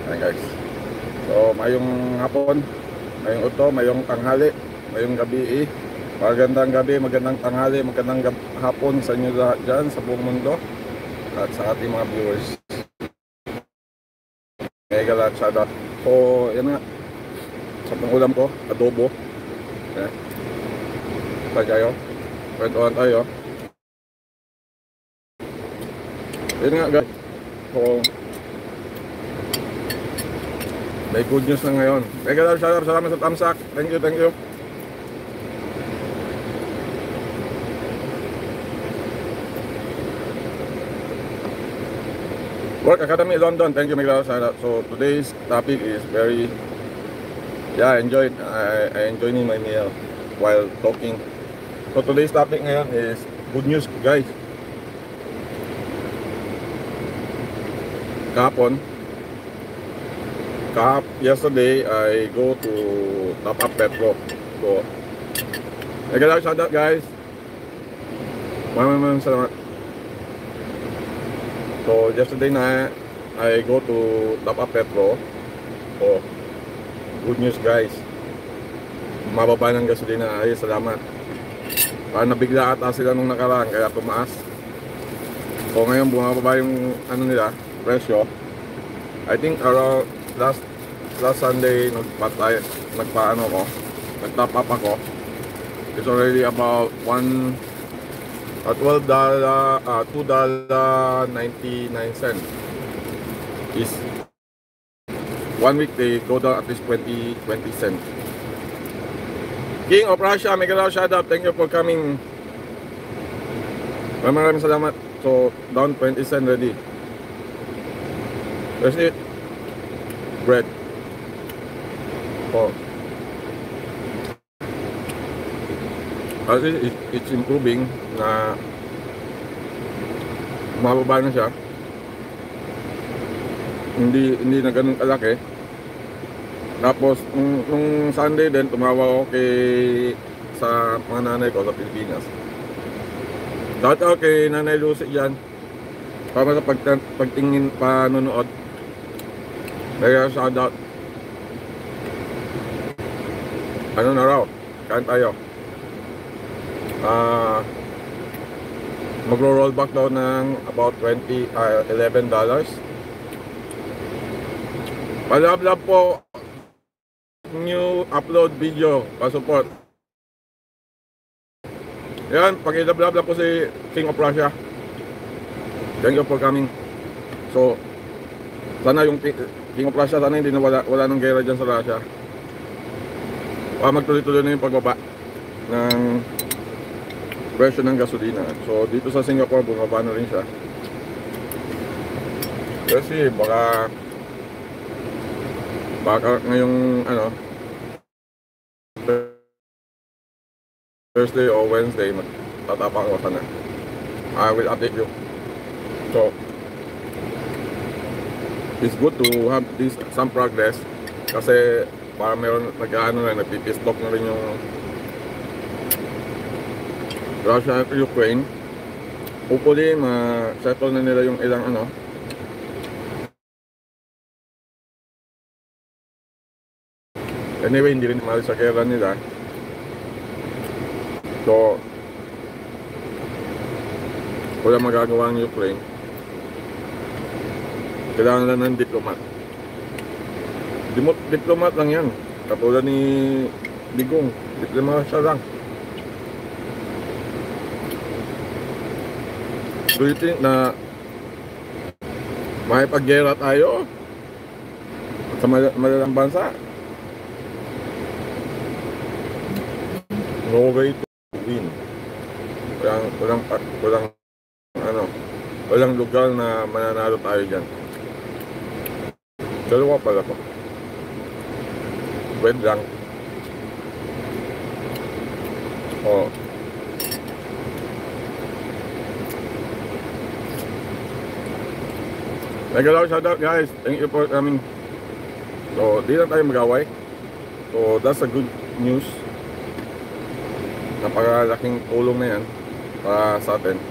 Ayan guys. So, mayong hapon, mayong uto, mayong tanghali, mayong gabi. Magandang gabi, magandang tanghali, magandang hapon sa inyo lahat dyan sa buong mundo at sa ating mga viewers. Mega lahat shout out. So, yan nga. Sa pangulam ko, adobo. Ayan. Tayo. Kwentuhan tayo. Yan nga guys. So, may good news na ngayon. Mega lahat shout out. Salamat sa tamsak. Thank you, thank you. Work Academy London, thank you, Miguel. So today's topic is very, I enjoying my meal while talking. So today's topic ngayon is good news, guys. Yesterday I go to Top Up Petro. So Miguel, shout out guys. Maraming salamat. So yesterday na I go to Top Up Petro. Oh, good news guys. Mababa ng gasolina. Ay, salamat. Parang nabigla ata sila nung nakaraan kaya tumaas. So ngayon bumababa yung ano nila, presyo. I think around last Sunday nag-top up ako. It's already about $2.99 is 1 week they go down at least 20 cents. King of Russia, mega love shout out, thank you for coming. Maraming salamat. So down 20 cents already. That's it. Bread. Oh. Kasi it's improving na mababa na siya. Hindi na ganun kalaki. Tapos nung Sunday din tumawag ako sa mga nanay ko sa Pilipinas. Shout out kay Nanay Lucy dyan para sa pagtingin panonood. Kaya shout out. Ano na raw? Kain tayo. Magro-roll back daw ng about $11. Palab-lab po new upload video pa-support. Yan, pakilab-lab po si King of Russia. Thank you for coming. So sana yung King of Russia, sana hindi na wala ng gera dyan sa Russia. Magtuloy-tuloy na yung pagbaba ng presyo ng gasolina. So dito sa Singapore bumaba na rin siya. Kasi baka ngayong Thursday or Wednesday tatapang ako sana. I will update you. So it's good to have some progress kasi para meron nagpipistock na rin yung Russia at Ukraine. Hopefully ma-settle na nila yung ilang Anyway, hindi rin mahal sa gera nila. So wala magagawa ng Ukraine. Kailangan lang ng diplomat. Diplomat lang yan. Katulad ni Digong. Diplomat siya lang. Do you think na makipaggera tayo sa malalang bansa? No way to win. Walang lugar na mananalo tayo dyan. Dalawa pala ko. Wait lang. Oh. Mega love shout out guys. Thank you for coming. So di na tayo mag-away. So that's a good news. Napakalaking tulong na yan para sa atin.